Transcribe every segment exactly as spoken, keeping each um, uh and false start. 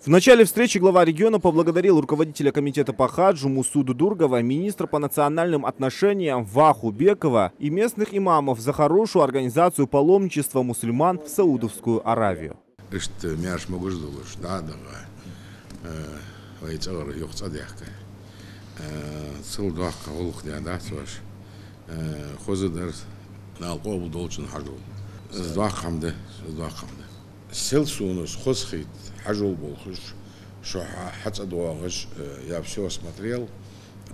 В начале встречи глава региона поблагодарил руководителя комитета по хаджу Мусу Дудургова, министра по национальным отношениям Ваху Бекова и местных имамов за хорошую организацию паломничества мусульман в Саудовскую Аравию. Иштта маьрша могаш долаш дӀа а даха, э, вай цӀагӀара юха цӀадаьхка. Э, цул доккха гӀулакх даь дац оаш. Э, хоза дар Дала къоабал долчун хьажол. Из доккха хӀама да, из доккха хӀама да. Сел сона из хоза хийтта хьажол болхаш, шо хьа-, хьацӀадоагӀаш, э, я всё смотрел.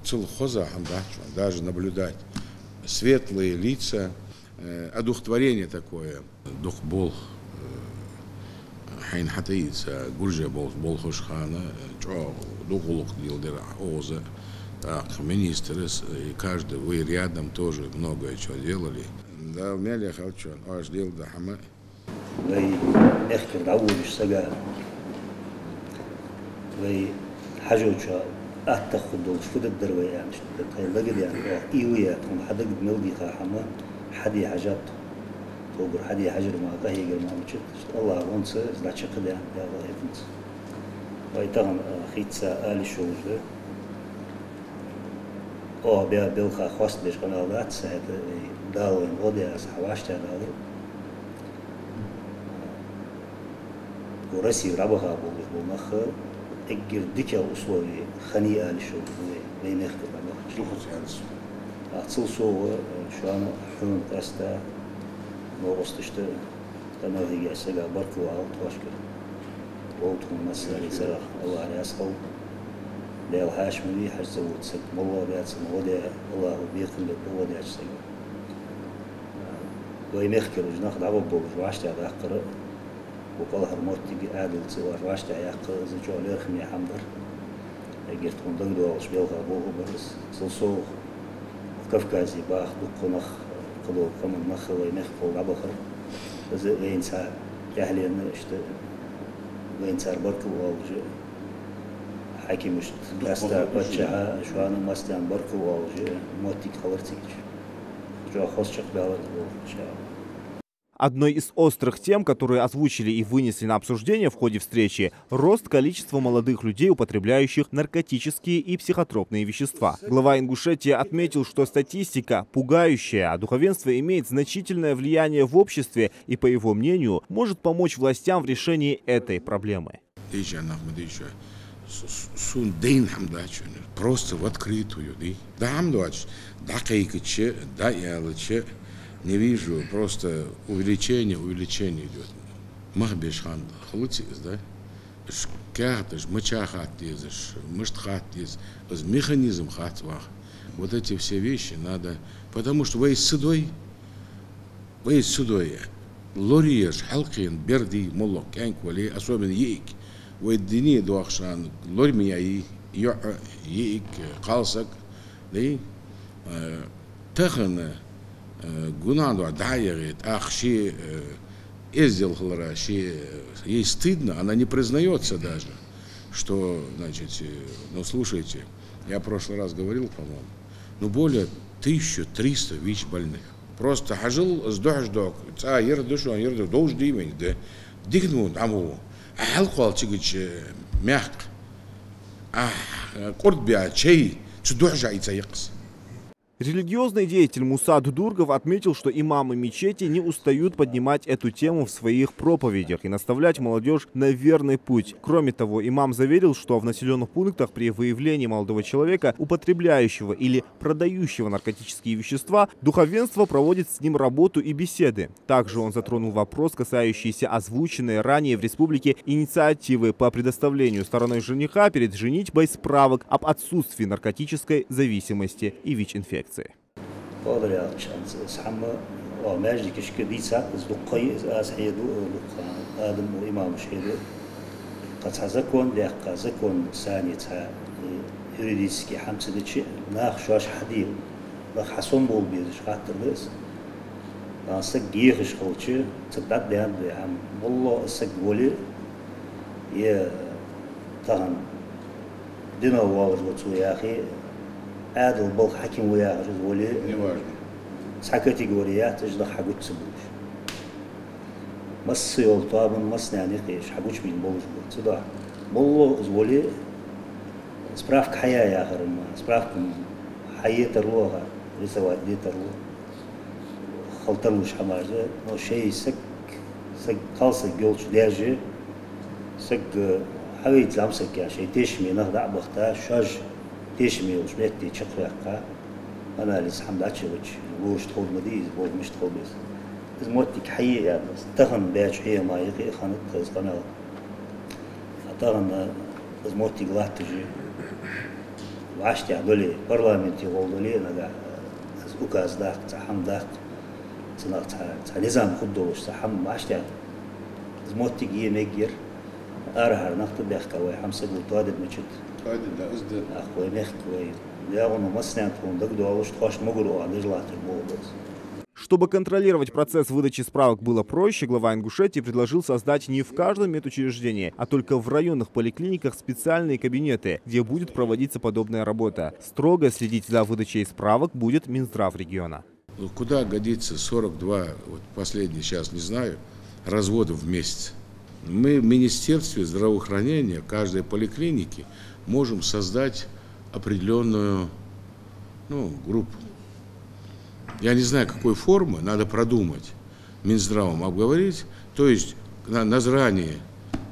Цул хоза хӀама дац шоана, даже наблюдать. Светлые лица, э, одухотворение такое. Дукха болх, э, хьайна хьатӀаийца, гурже бол-, болхаш хана, э, чӀоагӀа дукха гӀулакх леладир оаха. ТӀаккха министрас, э, и каждый, вы рядом тоже многое чё делали. Дала мел яхачун, оаш леладаь хӀама. Вай мехкара дӀаводаш сага, вай хьажол чу аттагӀа хургдолаш фу дергдар вай аьнна, тхоай лагадена, оаха уйла яь, тхона хьадагад мел дийха хӀама хьаде хьажад. Тхогара хьаде хьажар ма, къахьегар ма мичад, АллахӀа венца из дӀачакхдаьннад, Дала хетанца. Вай тахан, а, хийца ала йиш йолаш да. Оаха бе-, белха хоастабеш къамаьл дац, хӀаьта, э, Дала вайна гӀо даь, аз хьа вӀаштӀехьадалар. Укх Россе дӀабаха болаш бола нах эггара дикагӀа условие хиннай ала йиш йолаш да вай, вай мехкара дӀабахача. Духаца аьлча. А цул совгӀа, э, шоана, хьона къаьстта, новкъосташта, къамаьл хьийга сага баркал ала тхоашкара. Вовтхун массари царах АллахӀ раьза хилва. Даьла хьаша ма вий, хьажа ца вода саг, моллагӀа баьцаре гӀо даь, АллахӀа бекхам бе гӀо даьча сага. Вай мехкара уж нах дӀабаха болаш вӀаштӀехьадаккхар, укх кӀалхара моттиг Ӏаьдалца оаш вӀаштӀехьаяьккха, из чӀоагӀа лерхӀаме хӀама дар. Эггара тхона дагадоагӀаш белха болх бар из. Цул совгӀа Кавказе баха дукха нах, кхыдола къаман нах вай мехкахула дӀабахар. Из вайна цхьа тӀехьленна, иштта вайна цар баркал оалаш, хьакимашта, къаьстта паччахьа, шоана массанена баркал оалаш, моттиг хилар цига. ЧӀоагӀа хоза чакхбаьлар из болх, иншааллахӀ. Одной из острых тем, которые озвучили и вынесли на обсуждение в ходе встречи, рост количества молодых людей, употребляющих наркотические и психотропные вещества. Глава Ингушетии отметил, что статистика пугающая, а духовенство имеет значительное влияние в обществе и, по его мнению, может помочь властям в решении этой проблемы. Дийша нах ма дийша. С-, с-, сона дайна хӀама дац шоана. Просто в открытую, дий. ДӀа хӀама доацаш, дӀакхайкача, дӀааьлча, не вижу, просто увеличение, увеличение идёт. Мах беш хана хилац из, да? Ш-, каьхаташ мича хатта дезаш, мишта хатта деза, из механизм хац ваха. Вот эти все вещи надо, потому что вай седой, вай седой, лораш хьалкхийна бер дий, моллагӀа кӀаьнк вале, особенно йиӀиг. Вай дине доахаш хана лораш ма яй, йоӀ, йиӀиг, кхалсаг, дий? Э, тахан, э, гунахь доа дӀа а яхе, тӀаккха ший, э, эздел хилара, ший, э, ей стыдно, она не признаётся даже, что, значит, э, ну, слушайте, я в прошлый раз говорил, по-моему, ну, более тысяча триста ВИЧ-больных. Просто хьажал, из духьаш доаг, цӀа ер да шоана, ер да, довш дий вайна, да, диканна дӀа ма во. А хьалкхолла цигача мехка, а кӀордабаь чай цу духьашка ийца яккха. Религиозный деятель Муса Дудургов отметил, что имамы мечети не устают поднимать эту тему в своих проповедях и наставлять молодёжь на верный путь. Кроме того, имам заверил, что в населённых пунктах при выявлении молодого человека, употребляющего или продающего наркотические вещества, духовенство проводит с ним работу и беседы. Также он затронул вопрос, касающийся озвученной ранее в республике инициативы по предоставлению стороной жениха перед женитьбой справок об отсутствии наркотической зависимости и ВИЧ-инфекции. Бакъдар аьлча, из хӀама, о, маьждигашка дийцад, из дукха, из аз хьеду, дукха, Адам ва имамаш хьеду. Кхы цхьа закон даьккха, закон санна цхьа, э, юридически хӀама ца дича, наха шоаш хьаде, нах хьасомабовла безаш хаттар да из. А саг ехаш хилча, ца дӀадаьннад вай хӀама. МоллагӀа саг вале, е тахан дино воаллаш ва цо яхе, Ӏаьдала балха хьаким ва яхаш из вале, неважно, цхьа категори яц, уж нах хьагуча ца бовлаш. Масса йола тоабан массанена юкъе уж хьагучабийна болаш ба. Цудухьа Моллагӏа из воле, справка хьая яхар-м, справка-м хьае тарлу, рисовать де тарлу, хила тарлуш хӏамаш да, но шоай саг, саг, кхалсаг йолча даьша, саг, э, хьавайта зӏамсаг я, шоай тешаме нах дӏа а бахийта, шоаш тешаме йолча метте чакхваьккха, анализ хӏама дӏачуяьлча, лош тховда ма дий из, боху мишта хила беза. Из моттиг хьае яьннад. Тахан баьча хье ма яхи ханат из къамаьл. А тахан из моттиг латташ я. Вӏаштӏехьа дале, парламенте гӏолла дале, нагахь из указ даккха, цхьа хӏама даккха, цунах цхьа, цхьа низам хургдолаш, цхьа хӏама вӏаштӏехьа. Из моттиг е мегар, арахьара нах тӏабаьхка вай, хӏама сагул тоадед мачат. Тоадед, да, из да. Ах, вай мехка вай. Ягӏуна массанена тхона дагадоалаш, тхоашта могар оаха дажа латтар боху бац. Чтобы контролировать процесс выдачи справок было проще, глава Ингушетии предложил создать не в каждом медучреждении, а только в районных поликлиниках специальные кабинеты, где будет проводиться подобная работа. Строго следить за выдачей справок будет Минздрав региона. Ну, куда годится сорок два, вот последний сейчас, не знаю, развода в месяц? Мы в Министерстве здравоохранения, каждой поликлинике можем создать определённую, ну, группу. Я не знаю, какой формы, надо продумать, Минздравом обговорить. То есть на Назрани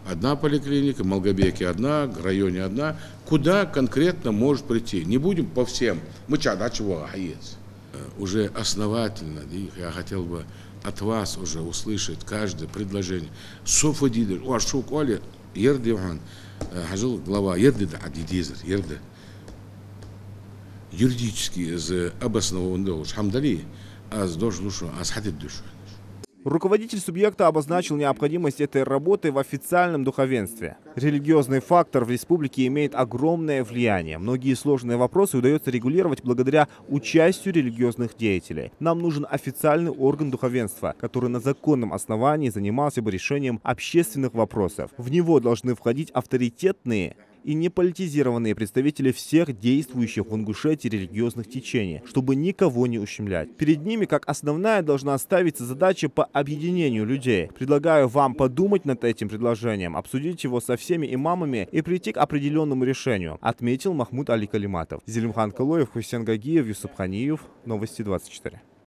одна поликлиника, в Малгобеке одна, в районе одна. Куда конкретно может прийти? Не будем по всем. Мы ча дачу вага хаец. Э, уже основательно, да, я хотел бы от вас уже услышать каждое предложение. Софа дидер, о, шо коли, ерди вахан, э, хьажал глава, ерди да, а дидизер, ерди. Юридически из обоснован долаш хӏама дале, аз дош луш, аз хьатиддуш. Руководитель субъекта обозначил необходимость этой работы в официальном духовенстве. Религиозный фактор в республике имеет огромное влияние. Многие сложные вопросы удается регулировать благодаря участию религиозных деятелей. Нам нужен официальный орган духовенства, который на законном основании занимался бы решением общественных вопросов. В него должны входить авторитетные и неполитизированные представители всех действующих в Ингушетии религиозных течений, чтобы никого не ущемлять. Перед ними, как основная, должна ставиться задача по объединению людей. Предлагаю вам подумать над этим предложением, обсудить его со всеми имамами и прийти к определённому решению, отметил Махмуд-Али Калиматов. Зелимхан Калоев, Хусен Гагиев, Юсуп Ханиев. Новости двадцать четыре.